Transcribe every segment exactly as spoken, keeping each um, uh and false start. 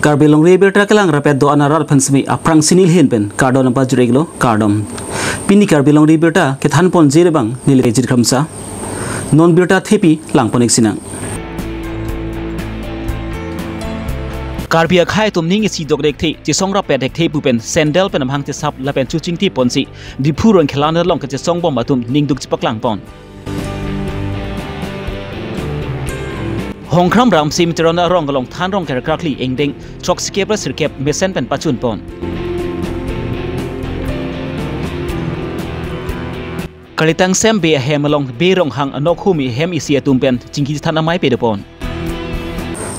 Karbi Longri Abirta kelang rapet do-an arat aphan semi aphrangsi neli ahin pen kardom nangpajir-iklo, kardom. Pini Karbi Longri Abirta kethanponji abang neli Jirkhamsa. Non birta thepi langpon-ik sinang. Karbi akhei atum ning isi dokdekthe, chesong rapet dekthe pu pen sandal pen amahang chesap lapen chuchingthe ponsi Diphu Rongkhelan along kachesong bom atum ningduk chepaklangpon. Hongkram Ramsi Teron arong along than rong kerkrakli ingdeng throksikep ra sirkep mesen pen pachunpon. Kalitangsem Bey ahem along Bey Ronghang anokhu mi hem isi atum pen chingki chethan amei pedopon.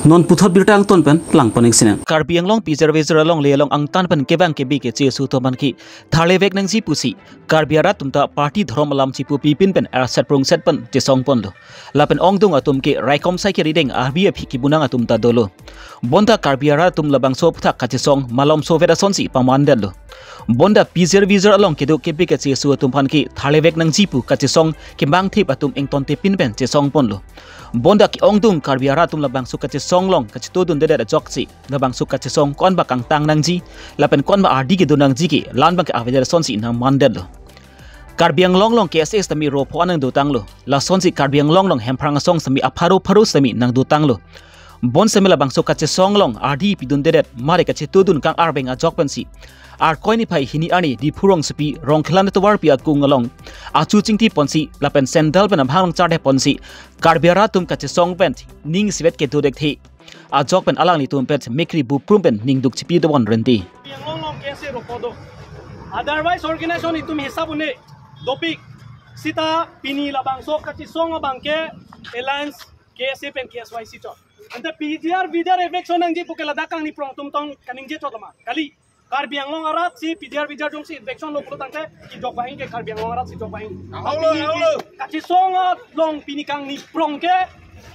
Non puthot birta angton pen langpon-ik sinang. Karbi Anglong pijir vijir alongle along angtan pen kevang kebe kechesu atum aphan ke tharlevek nangji pusi Karbi arat atum ta party dhorom alam chipu pipin pen arset prungset pen chesongponlo. Lapen ongdung atum ke raikom sai kerideng arbi aphi kibunang atum ta dolo. Bonta Karbi arat atum labangso aphuthak kachesong malomso vet asonsi pamandetlo. Bonta pijir vijir along kedo kebe kechesu atum aphan ke tharlevek nangji pu kachesong kemangthip atum ingtontepin pen chesongponlo. Bonta ke-ongdung Karbi arat atum labangso kachesong along kachetodundedet ajoksi labangso kachesong konba kangtang nangji lapen konba ardi kedo nangji ke la-an abang ke avedet asonsi nangmandetlo. Karbi Anglong along K S A sitame ro pho-an nangdotanglo. Lasonsi Karbi Anglong along Hemphrang asong sitame apharo pharo sitame nangdotanglo. Bonsitame labangso kachesong along ardi pidundedet mare kachetodun kang-arbeng ajok pensi Arkoi niphai hini arni Diphu rongsopi Rongkhelan atovarpi akung along achuchingthe ponsi lapen sandal pen amahang along chardeponsi Karbi arat atum kachesong pen ning isivet kedodekthe ajok pen alanglitum pen mekri buprum pen ningduk chepi dobon renti. Karbi Anglong along K S A ro pho do. Otherwise organization itum hisap un-e dopik. Seta pini labangso kachesong abang ke alliance K S A pen K S Y C chot. Ante P G R V G R eviction nangji pu ke ladak kangni prong atum tong kaningje chot lama. Kali Karbi Anglong arat si P G R V G R jongsi eviction lo pulo tangte kejok banghini ke Karbi Anglong arat si jok banghini. Ahok lo, ahok lo. Kachesong along pini kangni prong ke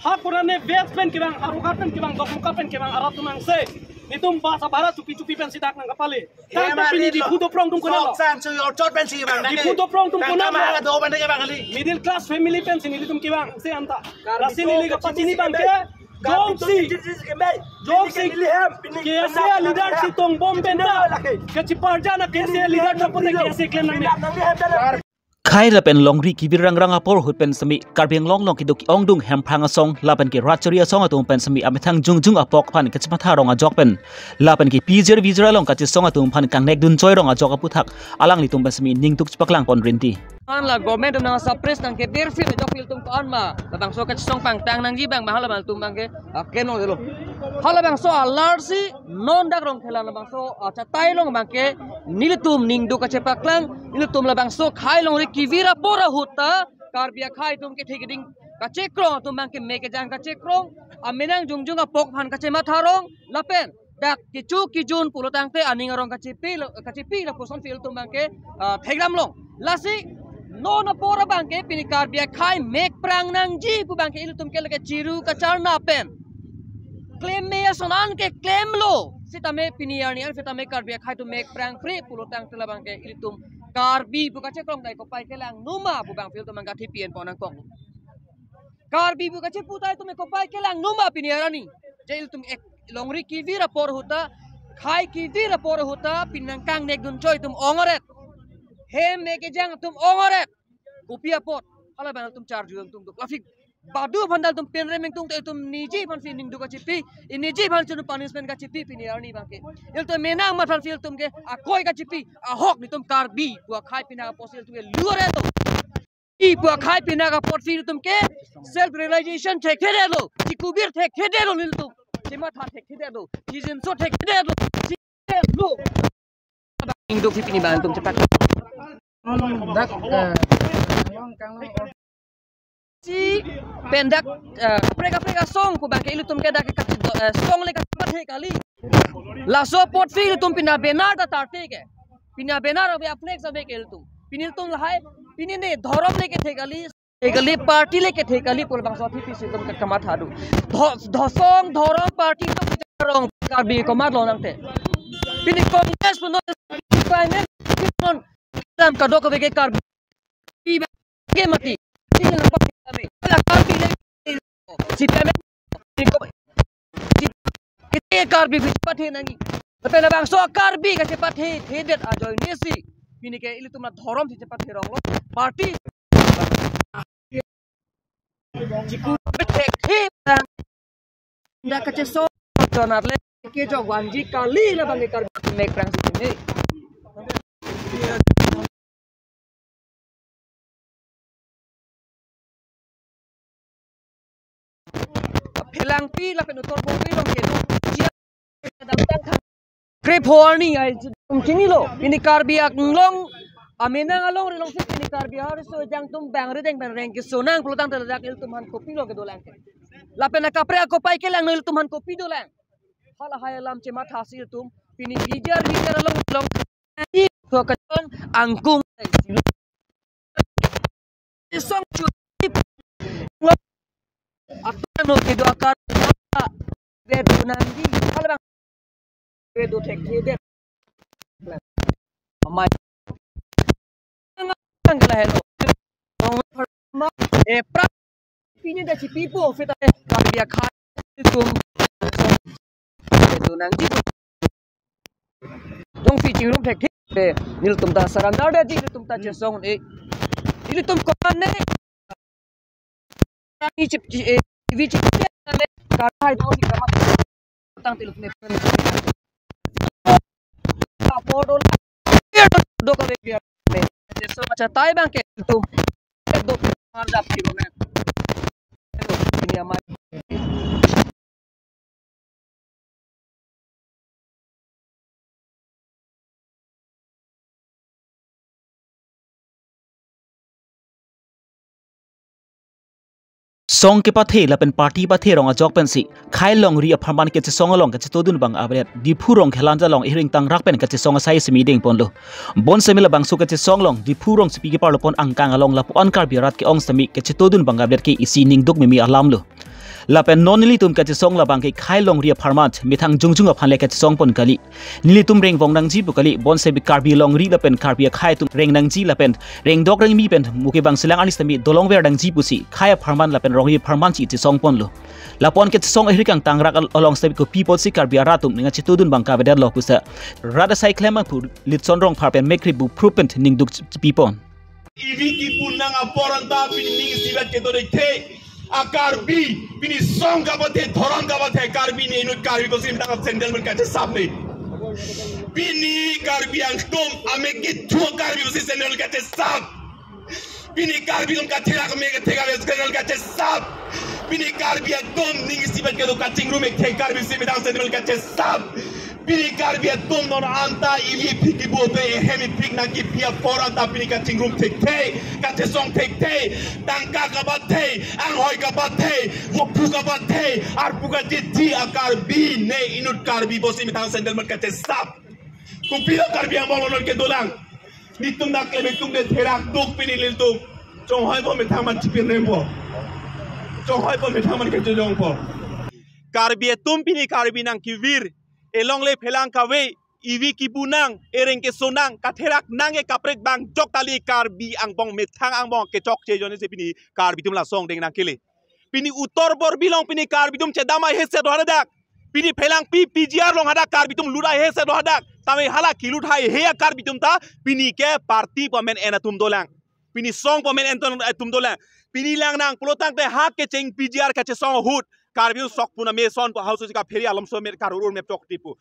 ha kurane vet pen kevang, ha Rungkhat pen kevang, Dokmoka pen kevang arat atum angse. Nelitum bus abhara chupi chupi pensi dak nangkapale. Tangte pini Diphu doprong atum konatlo? Soksan sui orchot pensi kevang nang. Diphu doprong atum konatlo? Tangka mahal do bande kevang kali. Middle class family pensi nelitum kevang, se anta. Lasi neli kapachini abang ke, jongsi, jongsi K S A leader si tongbom pen ta kachiparjana K S A leader ta pote K S A klem nangne. Khei lapen longri kevir rangrang apor ahut pen semi Karbi Anglong along kedo ke-ongdung Hemphrang asong lapen ke Ratchari asong atum pen semi amethang jongjong apok aphan kachematha rong ajok pen lapen ke pijir vijir along kachesong atum aphan kangnek dunchoi rong ajok aphuthak alanglitum pen semi ningduk chepaklangpon renti. An la government nang suppress nangkevirphit ajok ilitum ko-an ma labangso kachesong pangtang nangji abang ma hala abang tum abang ke, ah, klem longlo. Halabangso alarsi non dak Rongkhelan labangso, ah, chatai along abang ke nelitum ningduk kachepaklang, nelitum labangso khei longri kevir apor ahut ta Karbi akhei atum kethe keding kachekrong atum abang ke me kejang kachekrong, amenang jongjong apok aphan kachematha rong, lapen dak kecho kejun pulo tangte aning arong kachepi lo, kachepi lapuson ilitum abang ke, ah, thekdam long. Lasi non apor abang ke pini Karbi akhei mek prang nangji pu abang ke ilitum ke lake chiru kacharna pen klem me ason an ke klemlo. Sitame pini arni an sitame Karbi akhei atum mek prangpre pulo tangte labang ke ilitum Karbi pu kachekrong dai kopai kelang numa pu abang ilitum abang ke thepi-enpon nangkok. Karbi pu kachepu ta ilitum kopai kelang numa pini arni. Je ilitum ek longri kevir apor ahut ta, khei kevir apor ahut ta, pini nangkangnek dunchoi atum ong-aret. Hem me kejang atum ong-aret. Kopi apot, hala abang ilitum charju ingtungduk. Lasi badu aphan ilitum penrem ingtung te ilitum niji aphan si ningduk kachepi, niji aphan si punishment kachepi pini arni abang ke. Ilitum menang mathan si ilitum ke akoi kachepi, ahok nelitum Karbi pu akhei pini apotsi ilitum ke lu-aret do. Ipu akhei pini apotsi ilitum ke self realization thekthedetlo, chikubir thekthedetlo nelitum. Chematha thekthedetlo, chijinso thekthedetlo, chithedetlo. Ingduk si pini abang ilitum chepak. Dak, eh, Karbi Anglong, Karbi Anglong. Si pen dak, eh, kaprek kaprek asong pu abang ke ilitum ke dak ke, eh, song le kapathe kali. Laso apotsi ilitum pini banner ta tarte ke. Pini banner ave, flex ave ke ilitum. Pini ilitum lahai, pini ne dhorom le kethe kali, kethe kali, party le kethe kali pu labangso athepi si ilitum ke kamatha do. Dho-, dho-, song, dhorom, party ilitum kecharong Karbi komatlo nangte. Pini Congress punon, P M P punon, lam kadokave ke Karbi. Iba ke mati. Ini nampak kami. Kalau kami ni, si P M, si P M, si P M, Karbi aphi chepathe nangji. Lapen labangso Karbi kachepathe thedet ajoine si pini ke ilitum la dhorom si chepathe ronglo. Party chipu thekthe nang da kachesong jonat le kejok vanji kali labang ke Karbi mek prang si pini. Phelangpi lapen Uttar Borbil along kedo chia damtang thang. Krepho arni ai chini lo. Pini Karbi Anglong amenang alongri alongsi pini Karbi ahorso jangtum bang rideng pen reng kesonang pulotangte ladak ilitum aphan kopilo kedolang. Lapen akaprek akopai kelang no ilitum aphan kopi dolang. Halahai alam chematha si ilitum pini gijar gijar along along. Ito kachon angkung. Song chu. Atano kedo akar. Vedo nangji. Halabang. Vedo thekthe det. Amai. Nang kala helo. Eh, pra- Pini da chipipo, fita, eh, Karbi akhai tum. Ito nangji. Jongsi chingrum thekthe, eh, nelitum ta saran dar da ji, nelitum ta chesong, eh. Nelitum koman ne. Ni chip, eh, vi chip, eh, karai do si kamat. Tang tilu ne. Apo do la. Do ka vek dia. Chesong achatai abang ke tum. Do mar dap ki bo na. Ini amat. Song kepathe lapen party pathe rong ajok pensi khei longri apharman kachesong along kachetodun abang avedet Diphu rong khelanja along iring tangrak pen kachesong asai simi dengponlo. Bonsitame labangso kachesong along Diphu rongsopi keparlopon angkang along lapu-an Karbi arat ke-ong sitame kachetodun abang avedet ke isi ningduk meme alamlo. Lapen non nelitum kachesong labang ke khei longri apharman methang jongjung aphan le kachesongpon kali. Nelitum rengvong nangji pu kali, bonsitame Karbi longri lapen Karbi akhai atum reng nangji lapen rengdok rengmi pen muke bang selang arni sitame dolongver nangji pusi khei apharman lapen longri apharman si chesongponlo. Lapu-an kachesong ahirkang tangrak al-, along sitame kopiponsi Karbi arat atum ning kachetodun abang kavedetlo pusi rat asai klem aphu Litson Rongphar pen Mekri Buphru pen ningduk chipipon. Ivi kipu nang apor anta pini ning isivet kedo thekthe. A Karbi, pini song kapathe, dhorom kapathe, Karbi ne inut Karbi pusi methang sandal pen kachesap ne. Pini Karbi Anglong amek kethu Karbi pusi sandal kachesap. Pini Karbi atum katherak amek katherak sandal kachesap. Pini Karbi atum ning isivet kedo kachingrum ekthe Karbi pusi methang sandal kachesap. Pini Karbi atum non anta ili phiki bo pe ehem iphik nangkiphi apor anta pini kachingrum thekthe, kachesong thekthe, tangka kapathe, anghoi kapathe, vokphu kapathe, arpu kachiji a Karbi ne inut Karbi pusi methang sandal pen kachesap. Kopilo Karbi Anglong along kedolang. Nelitum dak klem itum de therak duk pini nelitum. Chonghoipo methang man chipirnempo. Chonghoipo methang man kachejongpo. Karbi atum pini Karbi nangkevir. Elongle phelang kave, ivi kipu nang, ereng kesonang, katherak nang ke kaprek abang jok tali Karbi angbong methang angbong kechokche ajoine si pini Karbi atum la song deng nangkele. Pini Uttar Borbil along pini Karbi atum chedam ahese do hadak. Pini phelangpi P G R along hadak Karbi atum lut ahese do hadak. Tame hala kilut haihe a Karbi atum ta pini ke party pu amen en atum dolang. Pini song pu amen en ton atum dolang. Pini lang nang pulotangte ha kecheng P G R kachesong ahut Karbi atum sok puna meson pu hausu sika pheri alom so met karurur meptok tipu.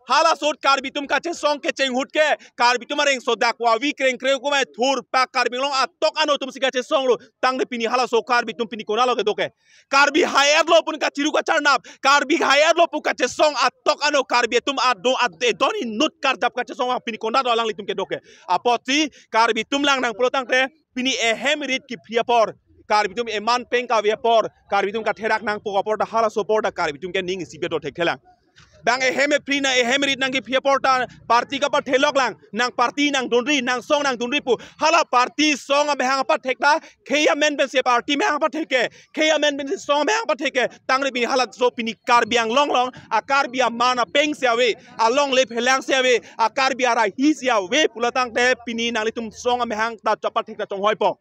Halaso ahut Karbi atum kachesong kecheng ahut ke Karbi atum areng sodak wavi kreng kreng kumai thur pak Karbi Anglong atok ano atum si kachesonglo. Tangte pini halaso Karbi atum pini konatlo kedo ke. Karbi hai-etlo pu kachiru kacharnap. Karbi hai-etlo pu kachesong atok ano Karbi atum ado ad-, edon inut karjap kachesong pini konatlo alanglitum kedo ke. Apotsi Karbi atum lang nang pulotangte pini ehem rit kiphi apor. Karbi atum eman peng kave apor. Karbi atum katherak nangpo apor ta halaso apor ta Karbi atum ke ning isivet do thekthelang. Bang ehem ephri na ehem rit nangkiphi apor ta party kapathelok lang, nang party nangdunri, nang song nangdunri pu. Hala party song amahang apathek ta khei amen pensi party mahang apathek ke, khei amen pensi song amahang apathek ke. Tangte pini halaso pini Karbi Anglong along a Karbi aman apeng si ave, alongle phelang si ave, a Karbi arahi si ave pulotangte pini nanglitum song amahang ta chapathek ta chonghoipo.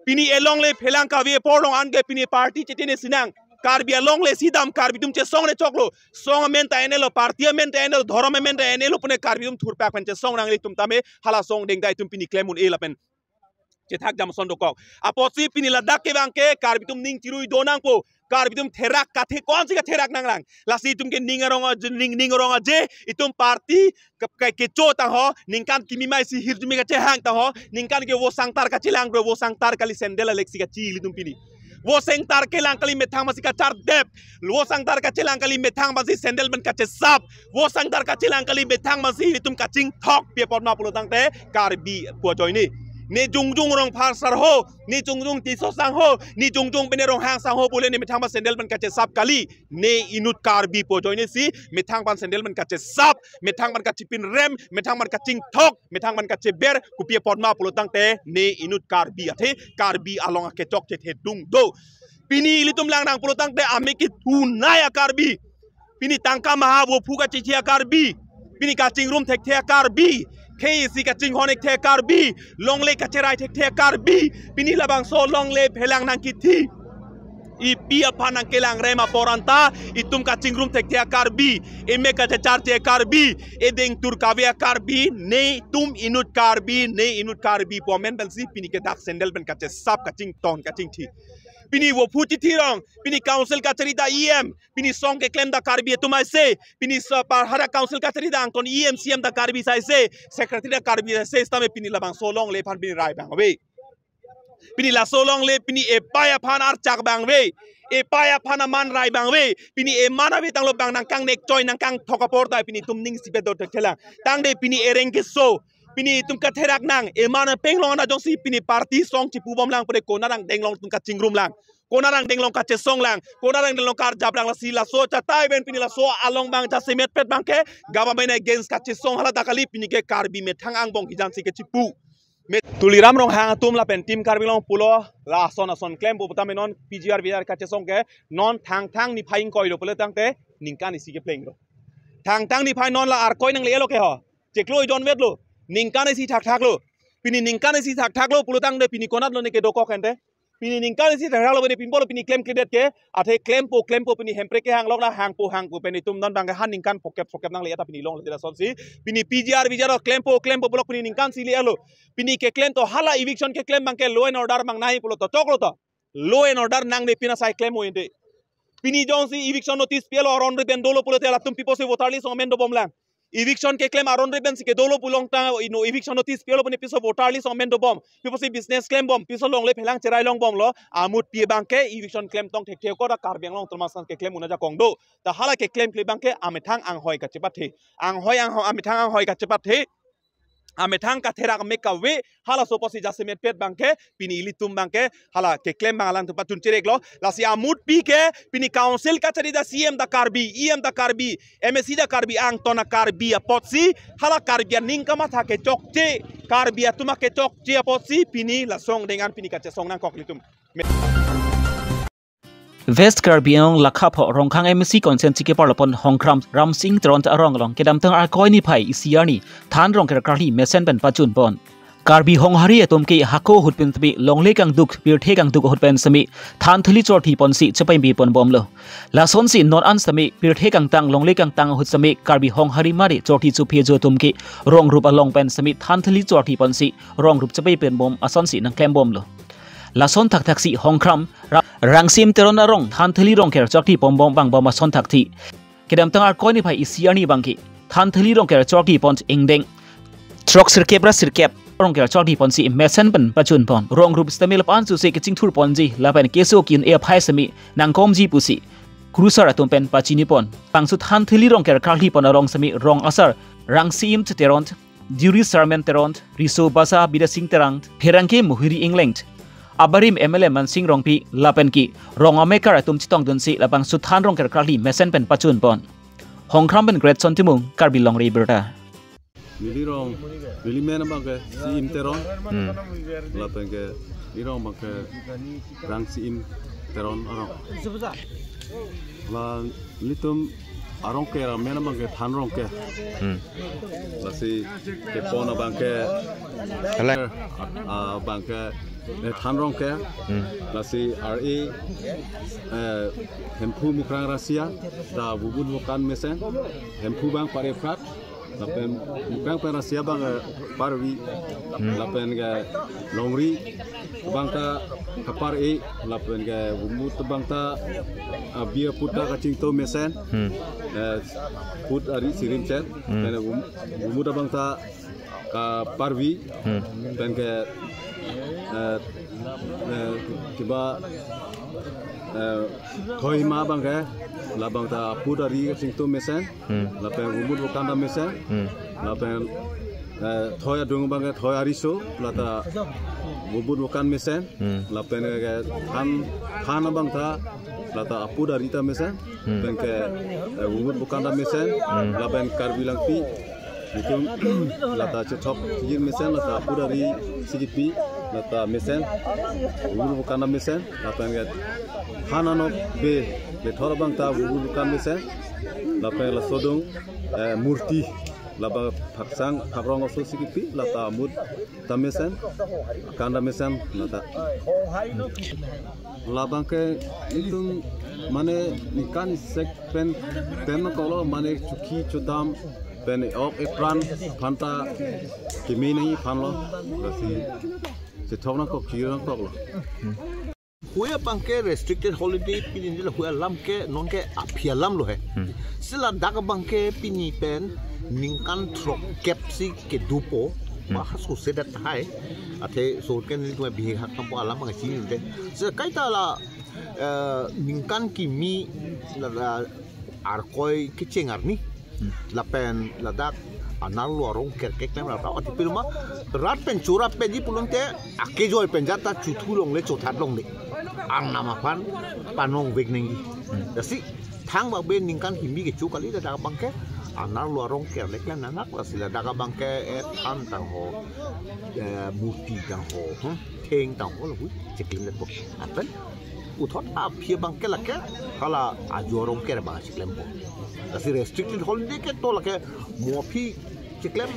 Pini elongle phelang kave apor along anke pini party chetine sinang. Karbi alongle si dam Karbi atum chesong le choklo. Song amen ta enelo, party amen ta enelo, dhorom amen ta enelo pune Karbi atum thurpak pen chesong nang ilitum tame hala song dengdai atum pini klem un-e lapen chethak jam ason dokok. Apotsi pini ladak ke bangke Karbi atum ning chirui do nangpo. Karbi atum therak kathe ko-ansi katherak nanglang. Lasi itum ke ning arong aje, ning, ning arong aje, itum party ke, ke, kecho tangho, ningkan kimi mai si hirjume kachehang tangho, ningkan ke vo sangtar kachelang bro, vo sangtar kali sandal alek si kachi ilitum pini. Vo sangtar kelang kali methang masi kachardep, vo sangtar kachelang kali methang masi sandal pen kachesap, vo sangtar kachelang kali methang masi ilitum kachingthok pi apot ma pulo tangte Karbi pu ajoine. Ne jongjong Rongphar sar ho, ne jongjong Tisso sang ho, ne jongjong pine Ronghang sang ho pule ne methang ma sandal pen kachesap kali. Ne inut Karbi pu ajoine si methang pen sandal pen kachesap, methang pen kachipinrem, methang pen kachingthok, methang pen kacheber, kopi apot ma pulo tangte ne inut Karbi athe, Karbi along akechokche thedung do. Pini ilitum lang nang pulo tangte ame ke thunai a-Karbi. Pini tangka maha vo phu kachithi a-Karbi. Pini kachingrum thekthe a-Karbi. Khei isi kachinghon thekthe a-Karbi. Longle kacherai thekthe a-Karbi. Pini labangso longle phelang nangkithi. Ipi aphan nangkelang rem apor anta, itum kachingrum thekthe a-Karbi, emek kachecharche a-Karbi, edeng tur kave a-Karbi, ne itum inut Karbi, ne inut Karbi pu amen pensi pini ke dak sandal pen kachesap kachington kachingthi. Pini vo phu chithi rong, pini council kachari ta E M, pini song keklem ta Karbi atum aise, pini sa par hara council kachari ta angton E M C M ta Karbi aise, secretary ta Karbi aise, sitame pini labangso longle aphan pini rai bang ave. Pini laso longle pini epai aphan archak bang ave. Epai aphan aman rai bang ave. Pini eman ave tanglo bang nangkangnek choi nangkangthok apor ta pini itum ning sipe do thelang. Tangte pini ereng keso. Pini itum katherak nang. Eman penglong ana jongsi pini party song chipu bom lang pure konat angdeng along itum kachingrum lang. Konat angdeng along kachesong lang. Konat angdeng along karjap lang lasi laso chatai pen pini laso along bang jasemet pet bangke government against kachesong hala ta kali pini ke Karbi methang angbong hijan si kechipu. Me Tuliram Ronghang atum lapen Team Karbi Anglong pulo la ason ason klempo putame non P G R V R kachesong ke non Thangthang niphai ingkoi lo pulo tangte ningkan isi kepleng lo. Thangthang niphai non la arkoi nangle-lo ke ho. Chiklo ijon vet lo. Ningkan isi thakthak lo. Pini ningkan isi thakthak lo pulo tangte pini konat lo ne kedokok ente. Pini ningkan isi thakthak lo pini pinpo lo pini klemkledet ke. Athe klempo klempo pini Hemprek kehang lok la hangpo hangpo pini itum non bang han ningkan phokep phokep nangle ta pini longle ta sonsi. Pini P G R V R klempo klempo pulo pini ningkan isi le-lo. Pini keklem to hala eviction keklem bangke law and order mangnai pulo to choklo to. Law and order nangne pina sai klem o ente. Pini jongsi eviction notice pilo aron riben dolo pulote latum piposi voter list amen dobom lang. Eviction keklem aron riben si kedolo pulo tangte ino eviction notice pilo pini piso voter list amen dobom. Piposi business klembom, piso longle phelang cherai longbom lo. Amut pi bangke eviction klem tong thekthe ko ta Karbi Anglong tomas keklem un ajakong do. Ta hala keklem kle bangke amethang anghoi kachepathe. Anghoi anghoi amethang anghoi kachepathe. Amethang katherak mek kave halaso apotsi jasemet pet bangke pini ilitum bangke hala keklem bang alangtum pachun cherek lo. Lasi amut pi ke pini council kachari ta C M ta Karbi, E M ta Karbi, M A C ta Karbi angton a-Karbi apotsi hala Karbi aning kamatha kechokche, Karbi atum akechokche apotsi pini lasong dengan pini kachesong nangkok ilitum. West Karbi Anglong lakha pho Rongkhang M A C constituency keparlopon Hongkram Ramsing Teron arong along kedamtang arkoi niphai isi arni than rongker karli mesen pen pachun pon. Karbi Honghari atum ke hako ahut pen semi longle kangduk pirthe kangduk ahut pen semi than thili chorthi ponsi chepaimbi pon bomlo. Lasonsi non an semi pirthe kangtang longle kangtang ahut semi Karbi Honghari mari chorthi chuphe jo atum ke rong rup along pen semi than thili chorthi ponsi rong rup chepai pen bom asonsi nangklem bomlo. Lason thakthak si Hongkram Ra-, Rangsim Teron arong than thili rongker chorthi pon bom bang bom ason thakthi. Kedamtang arkoi niphai isi arni bangke than thili rongker chorthi pon ingdeng throk sirkep ra sirkep rongker chorthi ponsi mesen pen pachun pon. Rong rup sitame lapu-an suse kechingthur ponji lapen keso ki-un-e aphai semi nangkomji pusi kurusar atum pen pachini pon. Pangsu than thili rongker karli pon arong semi rong asar Rangsim Teron, Juri Sarmen Teron, Riso Basa Bidya Sing Terang, Pherangke Muhiri Engleng, abarim M L A Mansing Rongpi lapen ke rong amekar atum chetongdunsi labangso than rongker karli mesen pen pachun pon. Hongkram pen Great Son Timung, Karbi Longri Birta. Neli rong, neli men abangke Sim Teron. Hmm. Lapen ke neli rong abangke Rangsim Teron arong. La nelitum arong ke ra men abangke than rongker. Hmm. Lasi kepon abangke. Hala. Ah, abangke eh, Thanrong ke, lasi R A, eh, Hemphu Mukrang Rasia, ta Vumut Vokan mesen, Hemphu bang pare prat, lapen Mukrang pen Rasia bang, eh, parvi, lapen ke Longri bang ta kapar e, lapen ke Vumut bang ta, ah, bia puta kachingto mesen, eh, put ari sirim chen, lapen Vum-, Vumut bang ta kaparvi, pen ke, eh, eh, kiba, eh, Thoima bang ke, labang ta put ari kachingto mesen, lapen Vumut Vokan ta mesen, lapen, eh, Thoi adung bang ke Thoi ariso, lata Vumut Vokan mesen, lapen ke Than, Than bang ta, lata aput ari ta mesen, pen ke, eh, Vumut Vokan ta mesen, lapen Karbi Langpi, itum, lata chethok chijir mesen, lata aput ari si kipi, lata mesen, Vumut Vokan ta mesen, lapen ke Than anok be, bethor bang ta Vumut Vokan mesen, lapen laso adung, eh, murti, laba phaksang phakrong aso si kipi, lata amut ta mesen, akan ta mesen, lata. Labang ke itum mane ningkan isi pen, pen kolo mane chokche chodam pen ok epran aphan ta kimi nangji aphan lo, lasi chethok nangkok, chijir nangkok lo. Hui abang ke restricted holiday pini, la hui alam ke non ke aphi alam lo he. Si ladak abang ke pini pen ningkan throkkep si kedopo. Ba ha so se dat hai. Athe so ke nelitum bihe hak tampo alam abang si de. Si kaita la, eh, ningkan kimi la, la Arkoi kecheng arni. Lapen ladak anerlo arong kerkek pen rap rap atipil ma rat pen chura pen ji pulote akejoi pen jata chothu longle chothat longle. Arnam aphan panong vek nangji. Lasi thangbak be ningkan kimi kecho kali ladak abang ke anerlo arong kerlek le nanak, lasi ladak abang ke, eh, Than tang ho, eh, murti tang ho, hmm, theng tang ho lahui cheklim le po. Apen puthot aphi abang ke lake hala ajo arong ker abang cheklempo. Lasi restricted holiday ke to lake mo aphi cheklem,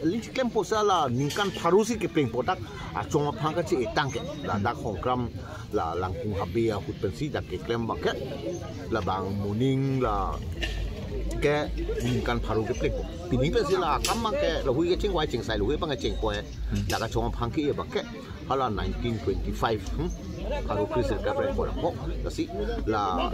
li cheklempo, si la ningkan pharo si keplengpo, dak achong aphang kache-etang ke, ladak Hongkram, la Langkung Habe ahut pensi dak keklem abang ke, labang moning la ke ningkan pharo keplengpo. Pini pensi la akam abang ke lahui kechingvai chingsai lahui abang kechingvai, dak achong aphang ke abang ke hala nineteen twenty-five, hmm? Aro Chris Rikap Rek Korak Kok, lasi la,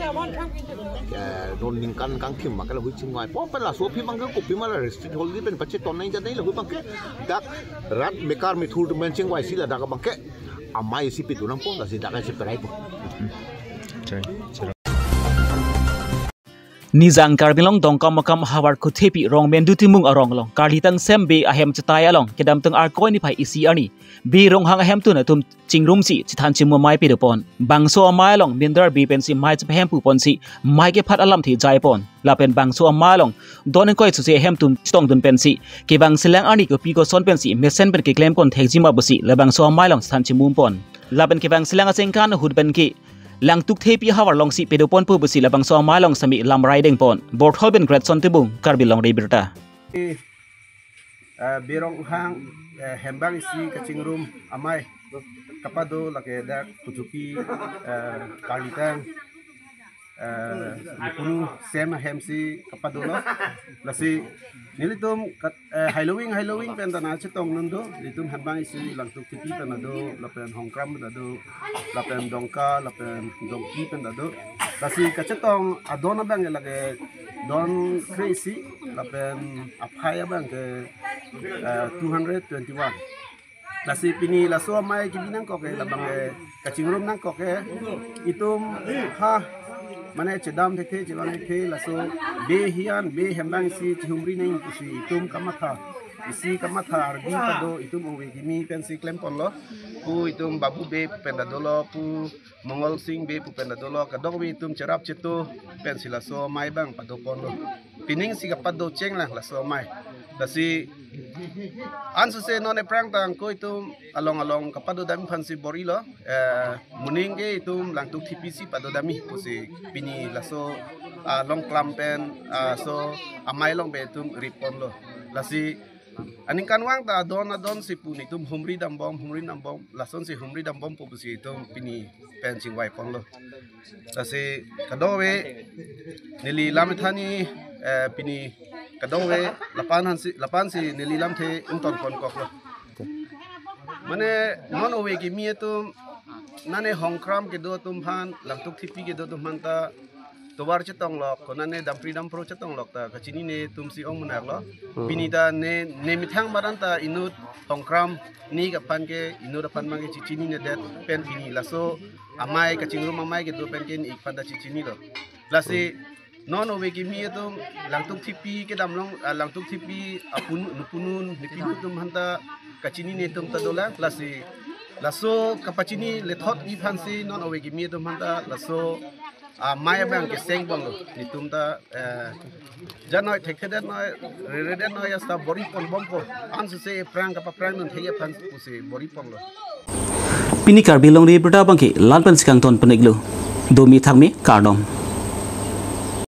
eh, non ningkan kangthim abang ke lahui chingvaipo, pen laso aphi abang ke kopi ma la restricted holiday pen pacheton nangji jadai lahui abang ke dak rat mekar methur atum pen chingvai si ladak abang ke amei si pidun nangpo, lasi dak si peraipo. Nijang Karbi Anglong Dongkamukam havar Kuthepi Rongmendu Timung arong along karlitang sem be ahem chetai along kedamtang Arkoi niphai isi arni be ronghang ahemtun atum chingrumsi chethan chimu amei pedopon. Bangso amei along mineral be pensi mei chepahempu ponsi mei kephat alamthe jaipon. Lapen bangso amei along don ingkoi suse ahemtun chetongdun pensi kevang selang arni kopi koson pensi mesen pen keklemkon thekji ma pusi labangso amei along chethan chimumpon. Lapen kevang selang achingkan ahut pen ke Langtuk Thepi havar alongsi pedoponpo pusi labangso amei along semi lamrai dengpon. Borthol pen Gretson Tebung, Karbi Longri Abirta. Eh, be ronghang, eh, hembang isi kachingrum amei kapado lake dak Kuthepi, eh, karlitang, eh, punu sem ahem si kapado lo. Lasi nelitum kat, eh, Hailowing, Hailowing pen ta nangchetongdun do, itum hembang isi Langtuk Thepi pen ta do, lapen Hongkram pen ta do, lapen Dongka, lapen Dongki pen ta do. Lasi kachetong adon abang ke lake don kre-isi, lapen aphai abang ke, eh, two hundred twenty-one. Lasi pini laso amei kebi nangkok ke, labang ke kachingrum nangkok ke, itum ha, mane chedam thekthe, chevang thekthe, laso be hian, be hembang isi chihumri nangji pusi itum kamatha, isi kamatha ardi pado, itum ove kimi pensi klemponlo, pu itum Babu Bey pen ta dolo, pu Mongol Sing Bey pu pen ta dolo, kadokave itum cherap chetu pensi laso amei abang padoponlo. Pining si kapado chenglang laso amei. Lasi ansose non ephrang tangko itum along along kapado dam aphansi bor-ilo. Eh, moning ke itum Langtuk Thepi si pado damji pusi pini laso, ah, Longklam pen, ah, so amei along be itum riponlo. Lasi Aningkanvang ta adon adon si pu netum humri dambom, humri dambom, lasonsi humri dambompo pusi itum pini pen chingvai ponlo. Lasi kadokave neli lam thanji, eh, pini kadokave lapu-an si, lapu-an si neli lamthe ington ponkoklo. Mane non ove kimi atum, nane Hongkram kedo atum aphan, Langtuk Thepi kedo atum aphan ta tovar chetonglok, konane Dampri Dampro chetonglok ta kachinine atum si ong munak lo. Hmm. Pini ta ne, ne methang baran ta inut Hongkram ne ik aphan ke, inut aphan abang ke chechininedet pen pini laso amei, kachingrum amei kedo pen ke ne ik aphan ta chechinilo. Lasi non ove kimi atum, Langtuk Thepi kedam along, ah, Langtuk Thepi apunu, nupunun, nepinu atum aphan ta kachinine atum ta dolang. Lasi laso kapachini lethot ji aphan si non ove kimi atum aphan ta laso amei abang keseng bomlo. Netum ta, eh, janoi thekthedet noi, reredet noi, asta bor-i ponbompo. Ansose aphrang kapaprang dun thekji aphan pusi bor-i ponlo. Pini Karbi Longri Abirta abang ke la-an pensi kangton pon-iklo. Domi thakmi, kardom.